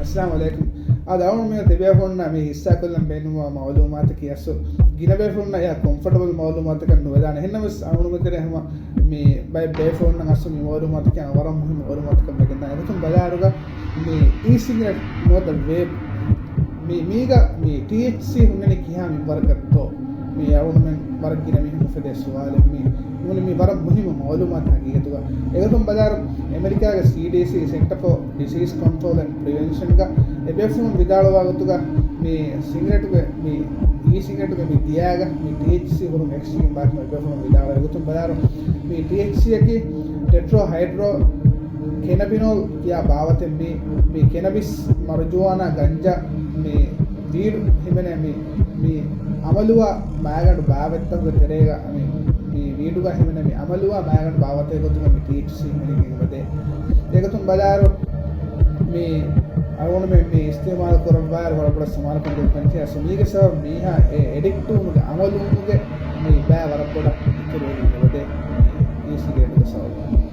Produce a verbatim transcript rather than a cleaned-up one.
އައްސަލާމު ޢަލައިކުމް. އާދެ، އަޅުގަނޑު މި ދެބޭފުޅުންނާ މި ހިއްސާކޮށްލަން ބޭނުންވާ މަޢުލޫމާތަކީ އަސްލު ގިނަ ބޭފުޅުންނަށް އެއާ ކޮމްފަޓަބަލް މަޢުލޫމާތަކަށް ނުވެދާނެ. އެހެންނަމަވެސް އަޅުގަނޑުމެން ތެރޭ ހަމަ މި ބައެއް ބޭފުޅުންނަށް އަސްލު މި މަޢުލޫމާތަކީ ވަރަށް މުހިއްމު މަޢުލޫމާތަކަށް ވެގެންދާނެ. އެގޮތުން ބަލާއިރުގަ މި އީ ސިގަރެޓް ނުވަތަ ވޭޕް، މި، މީގަ މި ޓީއެއްޗްސީ ހުންނަނީ ކިހާ މިންވަރަކަށްތޯ؟ މި އަޅުގަނޑުމެން ވަރަށް ގިނަ މީހުން އުފެދޭ ސުވާލެއް މީ. ނޫނީ މީ ވަރަށް މުހިއްމު މަޢުލޫމާތު ހަގީގަތުގަ. އެގޮތުން ބަލާއިރު، އެމެރިކާގެ ސީޑީސީ، ސެންޓަރ ފޯ ޑިސީސް ކޮންޓްރޯލް އެންޑް ޕްރިވެންޝަންގަ އެބޭފުޅުން ވިދާޅުވާ ގޮތުގަ، މި ސިގަރެޓުގެ، މި އީ ސިގަރެޓުގެ މި ދިޔާގަ މި ޓީއެއްޗްސީ ހުރުން އެކްސްޓްރީމް ބާކް އެބޭފުޅުން ވިދާޅުވާ ގޮތުން ބަލާއިރު، މި ޓީއެއްޗްސީއަކީ ޓެޓްރާ ހައިޑްރޯ ކެނަބިނޯލް ކިޔާ ބާވަތެއް. މި، މި ކެނަބިސް، މަރިޖުވާނާ، ގަންޖާ، މި ވީޑު ހިމެނޭ މި، މި އަމަލުވާ މައިގަނޑު ބާވަތްތަކުގެ ތެރޭގަ މި، މި ވީޑުގަ ހިމެނޭ މި އަމަލުވާ މައިގަނޑު ބާވަތެއް ގޮތުގަ މި ޓީއެއްޗްސީ ހިމެނިގެން އެބަދޭ. އެގޮތުން ބަލާއިރު، މި އަޅުގަނޑުމެން މި އިސްތިޢުމާލު ކުރައްވާއިރު ވަރަށް ބޮޑަށް ސަމާލުކަން ދެއްވަން ތި އަސްލު މީގެ ސަބަބު މީހާ އެ އެޑިކްޓް ވުމުގެ އަމަލުވުމުގެ މި ބައި ވަރަށް ބޮޑަށް އިތުރުވެގެން އެބަދޭ އީ ސިގަރެޓުގެ ސަބަބުން.